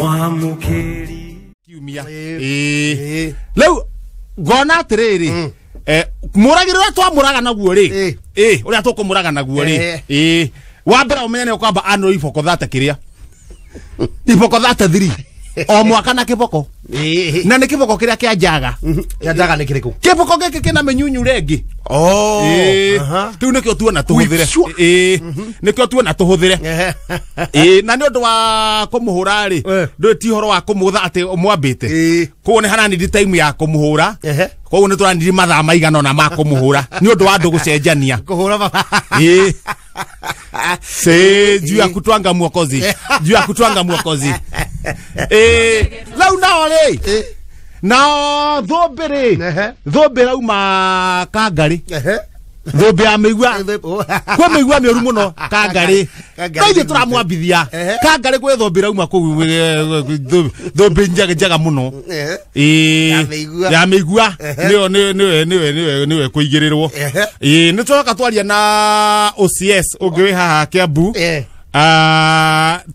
Mwamũkĩri kiumia ĩĩ rĩu ngona atĩrĩrĩ mũragĩre ũrĩa twamũraga naguo rĩ ĩĩ ũrĩa tũkũmũraga naguo rĩ ĩĩ wa mbere ũmenye nĩ ũkwamba anũrwo iboko 30 kĩrĩa iboko 33 o mwaka na kĩboko na nĩ kĩboko kĩrĩa kĩa njaga ya njaga nĩ kĩrĩkũ kĩboko gĩkĩ kĩna mĩnyunyu rĩngĩ rĩu nĩkĩo tuona tũhũthĩre nĩkĩo tuona tũhũthĩre na nĩ ũndũ wa kũmũhũra rĩ ndũĩ ti ũhoro wa kũmũgũtha atĩ ũmwambĩte koguo nĩ haranindi time ya kũmũhũra koguo nĩ tũranindi mathaa maigana ũna ma kũmũhũra nĩ ũndũ wa andũ gũcenjania kũhũra se juu ya kutwanga mwokozi juu ya kutwanga mwokozi lau nao rĩ nao thũmbĩ rĩ thũmbĩ rauma Kangarĩ thũmbĩ ya mĩigua kwĩ mĩigua mĩũru mũno Kangarĩ no ithuĩ tũramwambithia Kangarĩ gwĩ thũmbĩ rauma kũu thũmbĩ njega njega mũno ya mĩigua nĩyo nĩyo ĩkũigĩrĩrwo nĩ tũroka twaria na OCS ũngĩ wĩ haha Kiambu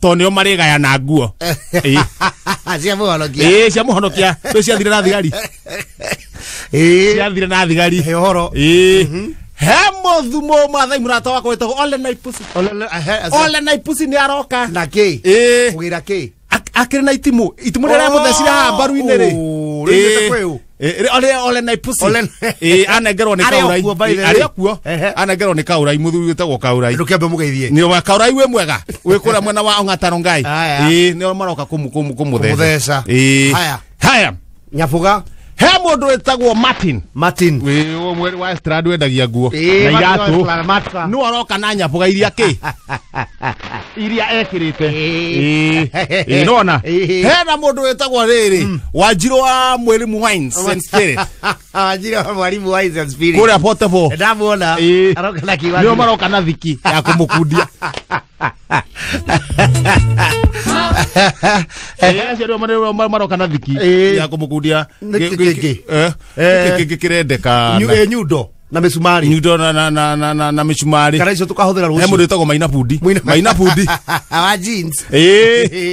to nĩo marĩgayana nguo cia mũhonokia cia mũhonokia rĩu ciathire na thigari ciathire na thigari ũhoro he mũthumo Maathai mũrata wakwa wĩtagwo Ole Naipusi Ole Naipusi nĩ aroka na kĩ kũgĩra kĩ akĩrĩ na itimũ itimũ rĩrĩa mũthecire haha mbaru-inĩ rĩ Ole Naipusi anengerwo nĩ Kaurai arĩ okuo anengerwo nĩ Kaurai mũthuri wĩtagwo Kaurai ndũkĩambe mũgeithie nĩ wa Kaurai wĩ mwega wĩ kũrĩa mwena wa Ong'ata Rongai nĩo maroka kũmũtheca haya Nyabuga he mũndũ wĩtagwo Martin wĩ mweri wa Estrad wendagia nguo na iratũ nĩ aroka na nyabuga iria kĩ iria ekĩrĩte nona hena mũndũ wĩtagwo rĩrĩ Wanjirũ wa Mwalimu Wines and Spirit Wanjirũ wa Mwalimu Wines and Spirit kũrĩa Portable ndamuona aroka na kiwanja nĩo maroka na thiki ya kũmũkundia acio nĩo maroka na thiki ya kũmũkundia kĩngĩ kĩrendeka nyundo na mĩcumari nyundo na mĩcumari kana icio tũkahũthĩra rũciũ he mũndũ wĩtagwo Maina Bundi Maina Bundi wa jeans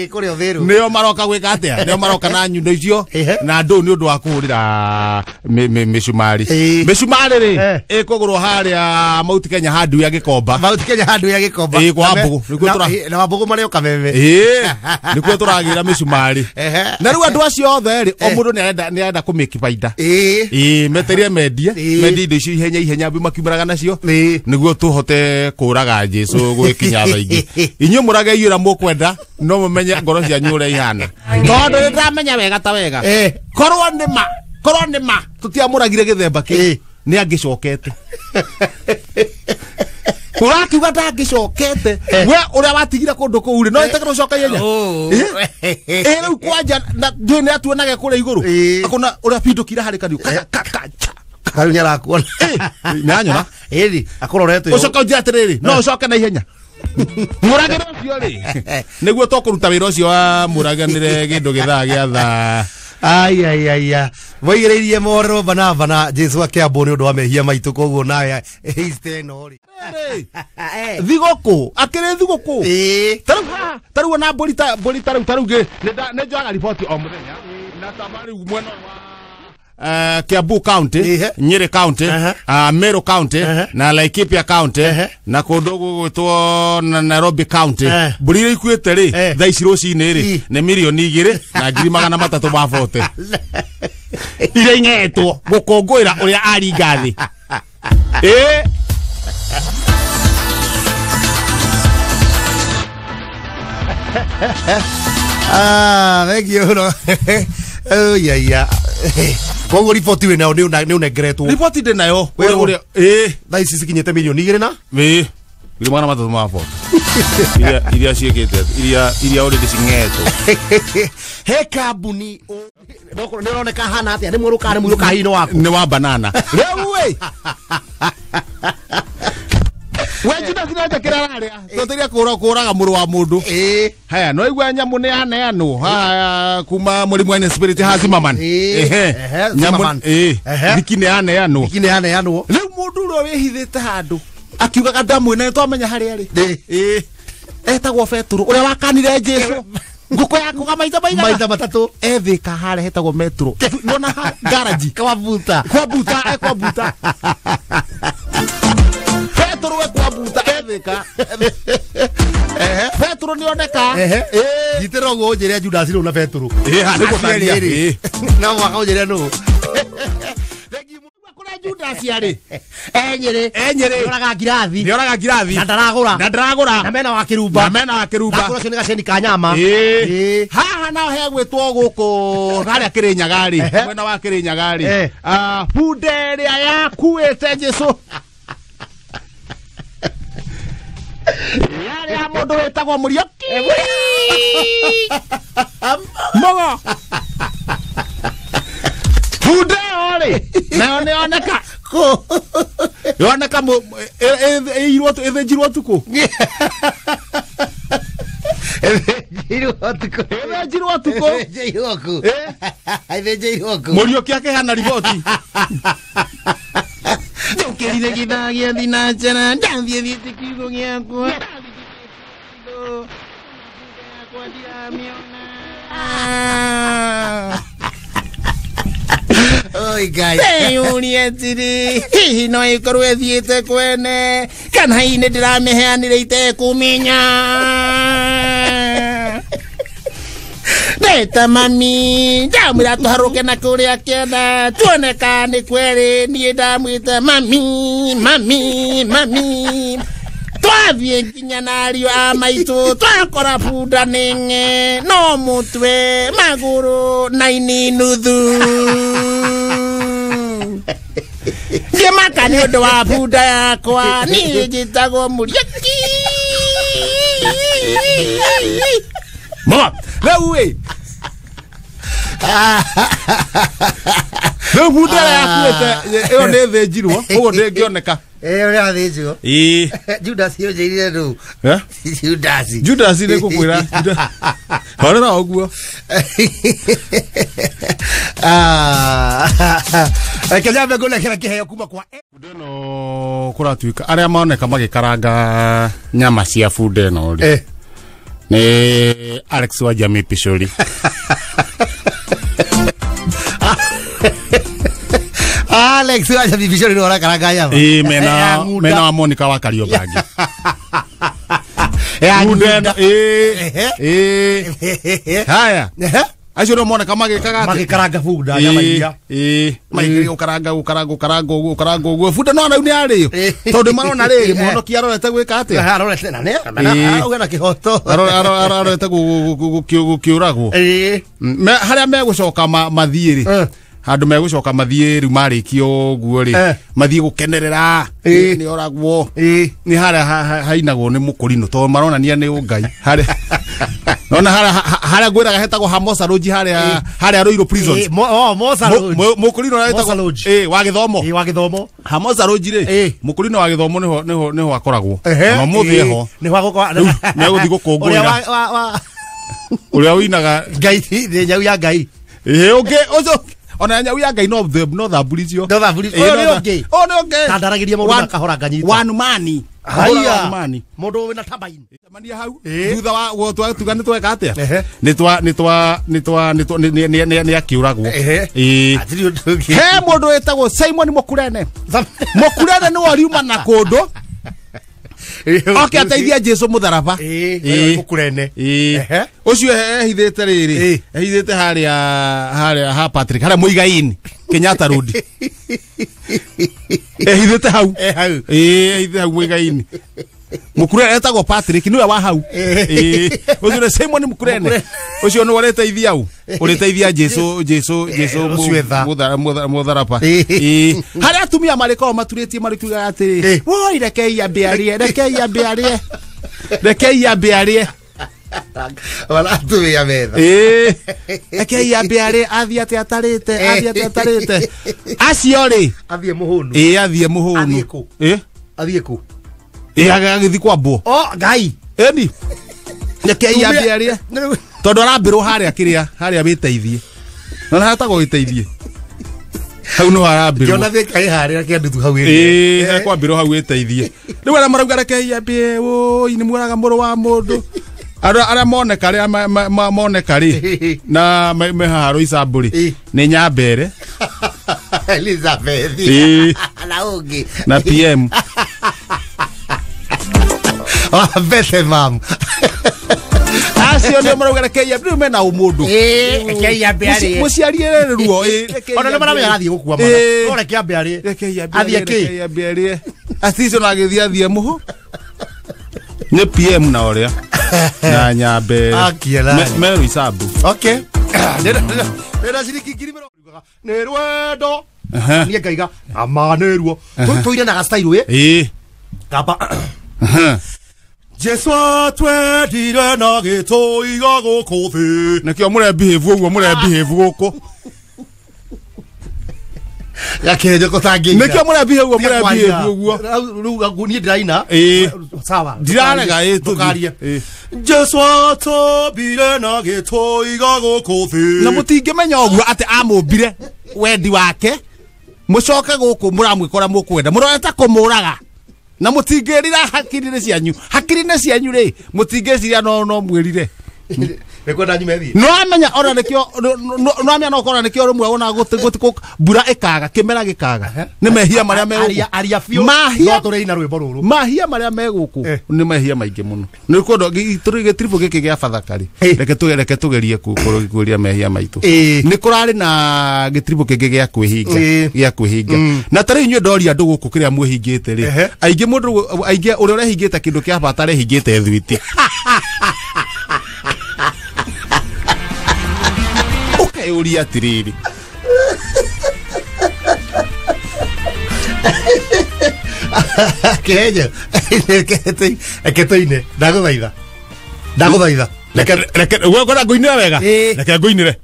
kũrĩa Ũthĩrũ nĩo maroka gwĩka atĩa nĩo maroka na nyundo icio na ndũ nĩ ũndũ wa kũhũrĩra mĩcumari mĩcumari rĩ ĩkũgũrwo harĩa Mount Kenya handũ ya Gĩkomba Mount Kenya handũ ya Gĩkomba kwa Wambũgũ na Wambũgũ marĩ o Kameme nĩkuo tũragĩra mĩcumari na rĩu andũ acio othe rĩ o mũndũ nĩ arenda kũmĩki baida meterie mendie mendie indo icio ihenya ihenya makiumĩraga nacio nĩguo tũhote kũraga Jesũ gwĩkinya thaa ingĩ inyuĩ mũrage irio ũrĩa mũkwenda no mũmenye ngoro cianyu ũrĩa ihana tondũ nĩ ndĩramenya wega ta wega korwo nĩ ma tũtiamũragire gĩthemba kĩu nĩ angĩcokete ũrakiuga ndangĩcokete we ũrĩa watigire kũndũ kũu rĩ no ĩtĩkĩre gũcoka ihenya rĩu kwanja ndiũĩ nĩ atuonage kũrĩa igũrũ akona ũrĩa bindũkire harĩ kanua kariu nĩarakuona nĩanyona ĩni akũrorete ũcoke ũnjĩre atĩrĩrĩ no ũcoke na ihenya mũragĩre ũcio rĩ nĩguo tũkũruta wĩra ũcio wa mũraganĩre kĩndũ gĩthaa gĩa thaa aiaiaia moigĩrĩirie mohoro Barnaba na Jesũ akĩambwo nĩ ũndũ wa mehia maitũ koguo nawe ĩno rĩ thigũkũ akĩrĩ thigũkũ tarĩu ona mbũri tarĩu tarĩu nĩ njoyaga riboti o mũthenya na tama rĩu mwena wa Kiambu County, Nyeri County, Meru County, na Laikipia County, na kũndũ gũgwĩtwo na Nairobi County. Mbũri iria ikuĩte rĩ thaa ici rũcinĩ rĩ nĩ mirioni 2,340 iria ing'etwo gũkũngũĩra ũrĩa aringa thĩ. Thank you. Oh yeah yeah. Koguo riboti wĩ nayo nĩ ũnengeretwo riboti ndĩ nayo ũrĩa thaa ici cikinyĩte mirioni 2 na 2,340 iria ciĩkĩte iria already cing'etwo he kambuni nĩ ũroneka hana atĩa nĩ mwerũ kana nĩ mũirũ kana hihi nĩ waku nĩ wa banana rĩu ĩ we njina sinanja kĩrĩa ararĩa tũtĩria kũraga mũrũ wa mũndũ haya no igua nyamũ nĩ yaneanwo haya kuma mũrimũ wa spirit ha Zimmerman ehe nyamũ thiki nĩ yaneanwo thiki nĩ yaneanwo rĩu mũndũ ũrĩa wĩhithĩte handũ akiugaga ndamwĩna nĩ twamenya harĩa arĩ etagwo Betũrũ ũrĩa wakanire Jesũ Ngũkũ yakuga maita maigana? Maita matatũ. Ethika harĩa hetagwo metro. Nona garaji. Kwa buta. Kwa buta, kwa buta. Petro we kwa buta ethika. Petro nioneka. Njitĩrĩra ũguo ũnjĩre Judas rĩu na Petro. Nĩguo Acio No mwaka ũnjĩre nũ. Kũrĩa Judas arĩ. Enyĩrĩ. Enyĩrĩ. Nĩoraga ngirathi. Nĩoraga ngirathi. Na ndaragũra. Na ndaragũra. Na mena wa kĩrumba. Na mena wa kĩrumba. Ndakũra ũcio nĩ gaceni ka nyama. Haha naho hegwĩtwo gũkũ harĩa Kĩrĩnyaga rĩ. Mwena wa Kĩrĩnyaga rĩ. Bunda ĩrĩa yakuĩte Jesũ. Yarĩ ya mũndũ wĩtagwo Mũriũki. Mũgo. Bunda ĩyo rĩ, nayo nĩyoneka. Yoneka ĩthĩnjirwo ũtukũ. Ĩthĩnjirwo ũtukũ. Ĩthĩnjirwo kũ? Mũriũki akĩheana riboti. Njũkĩrire gĩthaa gĩa thinacara, ndathiĩ thiĩte kiugũ gĩakwa. Yakwa ndiramĩona. Oi Ngai. Ndeyũria atĩrĩ, hihi no ĩkorwo ĩthiĩte kwene kana hihi nĩ ndĩramĩheanire itekũmenya. Ndeta mami, ndamwĩra tũharũke na kũrĩa kĩanda, tuone kana nĩ kweri niĩ ndamwĩta mami, mami, mami. Twathiĩ nginya na ariũ a maitũ, twakora bunda nĩ ng'e, no mũtwe, magũrũ na ini nuthu. Ngĩmaka nĩ ũndũ wa bunda yakwa, niĩ njĩtagwo Mũriũki. Mama, rĩu ĩ, rĩu bunda ĩrĩa yakuĩte ĩyo nĩ ĩthĩnjirwo, ũguo ndĩngĩoneka. Ũrĩa thĩnjirwo. Judas ũnjĩrire nũ? Judas. Judas nĩ ngũkwĩra. Horera ũguo. Reke nyambe ngũnengere kĩheo kuma kwa bunda ĩno kũratuĩka arĩa moneka magĩkaranga nyama cia bunda ĩno rĩ nĩ Alex wa Jamii Pishori. Alex wa Jamii Pishori nĩ ũrakaranga nyama. Mena wa Monica wa Kariobangi. Haya. Acio no moneka magĩkaga atĩ magĩkaranga bunda nyama iria. Maigĩrĩire gũkaranga gũkaranga gũkaranga ũguo gũkaranga ũguo bunda no rĩu nĩ yarĩo tondũ marona rĩrĩ mũhonokia arorete gwĩka atĩa? Arorete na nĩ arauga na kĩhoto. Arorete gũkĩũragwo. Harĩa megũcoka mathiĩ rĩ, handũ megũcoka mathiĩ rĩu marĩkia ũguo rĩ, mathiĩ gũkenerera nĩ oragwo nĩ harĩa hainagwo nĩ mũkũrinũ tondũ maronania nĩ ũngai harĩa nona harĩa ngwĩraga hetagwo Hamosa Lodge harĩa harĩa Ruiru Prisons. Mosa Lodge. Mũkũrinũ ũrĩa wĩtagwo wa gĩthomo. Wa gĩthomo. Hamosa Lodge rĩ, mũkũrinũ wa gĩthomo nĩho nĩho nĩho akoragwo. Ona ũmũthĩ eho. Nĩho agũkorwo. Megũthiĩ gũkũngũĩra. Ũrĩa ũinaga Ngai nĩ nyau ya Ngai. Ũngĩ ũcio ona nyau ya Ngai no no thamburi cio. No thamburi. Ũyũ nĩ ũngĩ. Ũyũ nĩ ũngĩ. Tandaragĩria mũndũ na kahora nganyita. One man. Haya. Mũndũ wĩna tabaini. Cemania hau thutha wa gũtwa tuga nĩ tweka atĩa? Nĩ twa nĩ twa nĩ twa nĩ nĩ nĩ akiũragwo. He mũndũ wĩtagwo Simon Mũkurene. Mũkurene nĩ wariuma na kũndũ. Oke ateithia Jesu mũtharaba. Mũkurene. Ũcio ehithĩte rĩrĩ. Ehithĩte harĩa harĩa ha Patrick harĩa Muigai-inĩ Kenyatta Road. Ehithĩte hau. Ehithĩte hau Muigai-inĩ. Mũkurene etagwo Patrick niwe wa hau. Ũcio nĩ Simon Mũkurene. Ũcio nĩ ũrĩteithia u. Ũrĩteithia Jesu Jesu Jesu mũtharaba. Harĩa atumia marĩkorwo maturĩtie marĩkiuga atĩrĩ, woi rekei ambe arĩe, rekei ambe arĩe. Rekei ambe arĩe. Wala atumia metha. Rekei ambe arĩe, athiĩ atĩ atarĩte, athiĩ atĩ atarĩte. Acio rĩ, athiĩ mũhũnu. Athiĩ mũhũnu. Athiĩ kũ? Athiĩ kũ? Agagĩthiĩ kwambwo. O Ngai. Eni. Rekei ambe arĩe. Tondũ arambĩrwo harĩa kĩrĩa harĩa wĩteithie. Na hetagwo wĩteithie. Hau no arambĩrwo. Ngĩona thĩka ĩ harĩa kĩandutu hau ĩrĩ. Ekwambĩrwo hau wĩteithie. Rĩu arĩa marauga rekei ambie, woi nĩ muoraga mũrũ wa mũndũ. Arĩa moneka arĩa moneka rĩ na me haha Roysambu rĩ nĩ Nyambere Elizabeth na ũngĩ na PM Bete mam acio nĩ marauga reke rĩu mena ũmũndũ reke ambe arĩe mũciari erere ruo ona nĩ maramenya arathiĩ gũkua mana no reke ambe arĩe athiĩ kĩ ambe arĩe acicio no agĩthiĩ athiĩ mũhu nĩ PM na ũrĩa na Nyambere me Roysambu. Okay ndĩrenda ciringi ngiri mĩrongo nĩ rwendo niĩ ngaiga ama nĩ ruo tũire na gastyle ĩ kaba Jesu atwendire na gĩtũiga gũkũ thĩ nĩkĩo mũrebehave ũguo mũrebehave gũkũ gakenjo kũtangĩina nĩkĩo mũrebehave ũguo mũrebehave ũguo rĩu niĩ ndĩraina sawa ndirarega ndũkarie Jesu atũmbire na gĩtũiga gũkũ thĩ na mũtingĩmenya ũguo atĩ amũmbire wendi wake mũcoke gũkũ mũramwĩkora mũkwenda mũrorete kũmũraga na mutingirira hakiri-inĩ cianyu hakiri-inĩ cianyu rĩ mutingĩciria no mwĩrire nĩkwenda nyume thiĩ no amenya ona nĩkĩo no amenya no korwo nĩkĩo rĩmwe ona gũti mbura ĩkaga kĩmera gĩkaga nĩ mehia marĩa me gũkũ aria biũ no tũrĩina rwĩmbo rũrũ mahia marĩa me gũkũ nĩ mehia maingĩ mũno nĩ kwenda gĩtiribũ gĩkĩ gĩa Bathaka rĩ reke tũgerie kũria mehia maitũ nĩ kũrarĩ na gĩtiribũ kĩngĩ gĩa kwĩhinga gĩa kwĩhinga na ta rĩu inyuĩ ndoria andũ gũkũ kĩrĩa mwĩhingĩte rĩ aingĩ mũndũ aingĩ ũrĩa ũrehingĩte kĩndũ kĩa bata arehingĩte thwiti ũkeyũria atĩrĩrĩ Kĩhenyo reke tũine ndagũthaitha ndagũthaitha reke ũgũkora ngũinĩre wega reke ngũinĩre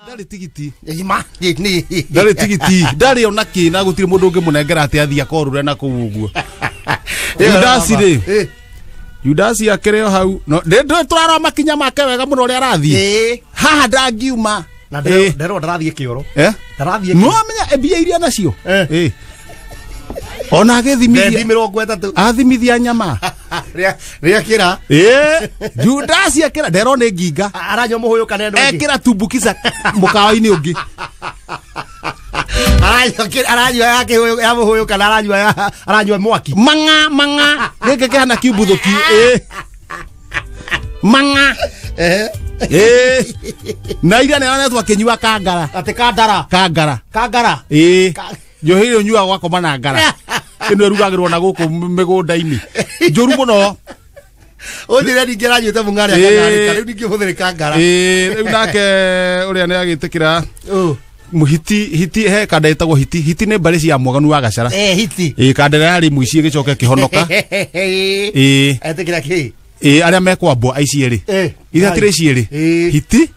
ndarĩ tigiti ndarĩ tigiti ndarĩ ona kĩ na gũtirĩ mũndũ ũngĩmũnengera atĩ athiĩ akorũre na kũu ũguo Judasi rĩ Judasi akĩrĩ o hau tũrarora makinya make wega mũno ũrĩa arathiĩ haha ndangiuma na nderwo ndarathiĩ kĩoro ndarathiĩ no amenya mbia iria nacio ona agĩthimithia mĩrongo ĩtatũ athimithia nyama rĩa kĩra Judasi akĩra nderwo nĩ nginga aranyua mũhũyũ kana ĩno ĩngĩ ekĩra tumbukiza mũkawa-inĩ ũngĩ aranyua ya mũhũyũ kana aranyua mwaki mang'a mang'a gĩkĩ kĩhana kiumbuthũki mang'a na iria nĩonetwo akĩnyua kangara atĩ kandara kangara kangara njohi ĩyo ũnyuaga ũgakoma na ngara ĩno ĩrugagĩrwo na gũkũ mĩgũnda-inĩ njũru mũno ũnjĩre ningĩ aranyuĩte mũng'are akangarĩka rĩu ningĩ ũhũthĩre kangara rĩu nake ũrĩa nĩ agĩtĩkĩra hiti hiti he kanda ĩtagwo hiti hiti nĩ mbarĩ cia mwaganu wa Gacara hiti kanda ĩrĩa yarĩ mũici ĩgĩcoka ĩkĩhonoka etĩkĩra kĩ arĩa mekwambwo aici erĩ iria hatirĩ ici erĩ hiti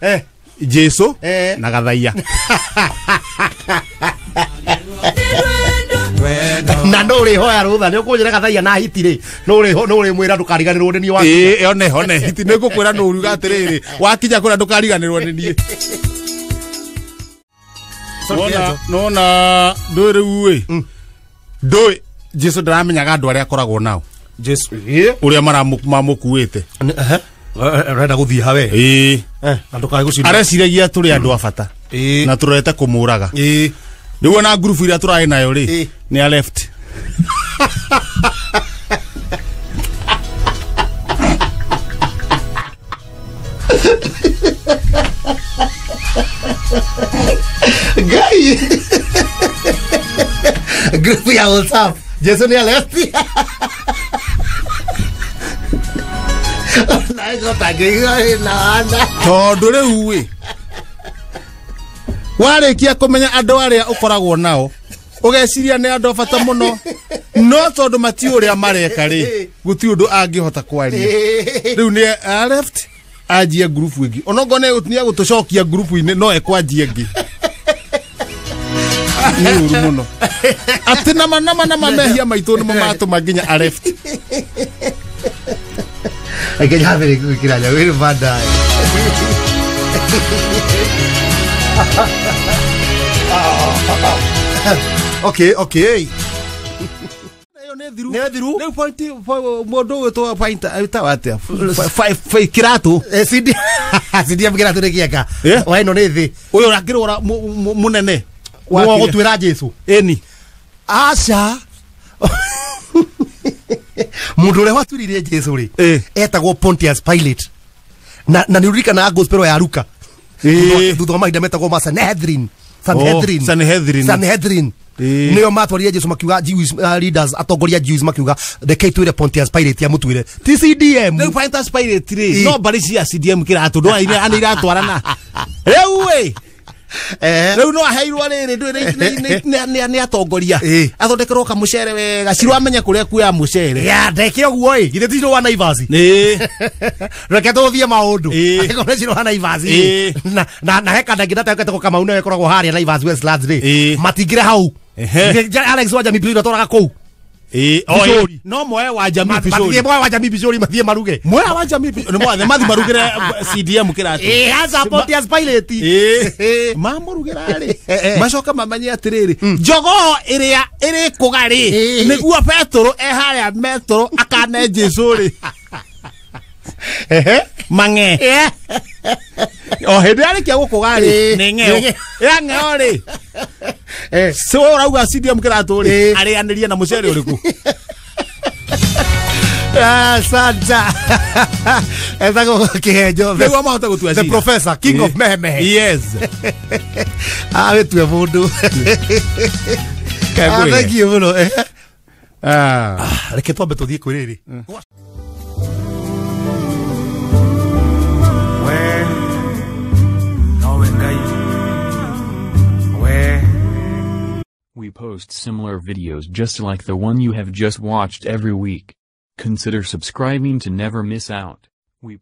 Jesu na Gathaia na no ũrĩhoya rũtha nĩ ũkũnjĩra Gathaia na hiti rĩ no ũrĩmwĩra ndũkariganĩrwo nĩ niĩ wakinya one one hiti nĩ ngũkwĩra nũ ũriuga atĩrĩrĩ wakinya kũrĩa ndũkariganĩrwo nĩ niĩ nona ndũĩ rĩu ĩ ndũĩ Jesu ndaramenyaga andũ arĩa akoragwo nao Jesu ũrĩa mamũkuĩte ũrenda gũthiĩ hawe na ndũkae gũcinda areciragia tũrĩ andũ a bata na tũrorete kũmũraga rĩu ona ngurubu iria tũrarĩ nayo rĩ nĩ a left Ngai grupu ya WhatsApp Jesu nĩ a left tondũ rĩu ĩ warĩkia kũmenya andũ arĩa ũkoragwo nao ũgeciria nĩ andũ a bata mũno no tondũ matiũĩ ũrĩa mareka rĩ gũtirĩ ũndũ angĩhota kwaria rĩu nĩ a left anjie ngurubu ĩngĩ onokorwo nĩ egũtũcokia ngurubu-inĩ no ekwanjia ĩngĩ nĩ ũru mũno atĩ nama nama nama mehia maitũ nĩmo matũma nginya a left Reke nyambĩrĩrie gwĩkĩra nyamũ baadaye. Okay, okay. Ĩyo nĩ Nĩ thiru. Nĩ thiru. Rĩu point mũndũ ũgwĩtwo point ĩtagwo atĩa? Kiratũ. CD CDM kĩratũ nĩ kĩega. Wa ĩno nĩ thĩ. Ũyũ ũrakĩrũra mũnene. Wa gũtuĩra Jesu. Ĩni. Aca. Mũndũ ũrĩa watuĩrire Jesu rĩ etagwo Pontius Pilate. Na nĩ ũririkanaga gospel ya Luka. Thutha wa mahinda metagwo ma Sanhedrin. Sanhedrin. Sanhedrin. Sanhedrin. Nĩo matwarire Jesu makiuga Jews leaders atongoria Jews makiuga reke twĩre Pontius Pilate amũtuĩre. Ti CDM. Rĩu Pontius Pilate rĩ no mbarĩ cia CDM kĩratũ ndwara nĩ iratwarana. Rĩu ĩ rĩu no aheirwo rĩrĩ nĩ atongoria athondekerwo kamũcere wega Cirũ amenye kũrĩa kuoya mũcere. Ya ndeke ũguo ĩ githĩ ti Cirũ wa Naivas. Reke tũthiĩ maũndũ angĩkorwo nĩ Cirũ wa Naivas na he kanda ngĩnda getagwo Kamau nĩwe ĩkoragwo harĩa Naivas Westlands rĩ matingĩre hau. Alex wa Jamii Picori atwaraga kũu. No moe wa Jamii Picori. Mathiĩ moe wa Jamii Picori mathiĩ maruge. Moe wa Jamii Picori nĩ mathiĩ marugĩre CDM kĩratũ. Aca Pontius Pilate. Mamũrugĩra rĩ macoka mamenye atĩrĩrĩ njogoo ĩrĩa ĩrĩkũga rĩ nĩguo Petũrũ e harĩa Metũrũ akane Jesu rĩ mang'e o hĩndĩ yarĩkia gũkũga rĩ nĩ ng'eo ya ng'eo rĩ so ũrauga CDM kĩratũ rĩ arĩanĩrie na mũcere ũrĩkũ. Santa etagwo Kĩhenjo nĩguo mahote gũtua the professor king of mehemehe. Yes. Wĩtue mũndũ. Thank you mũno. Reke twambe tũthiĩ kwĩ rĩrĩ. We post similar videos just like the one you have just watched every week. Consider subscribing to never miss out. We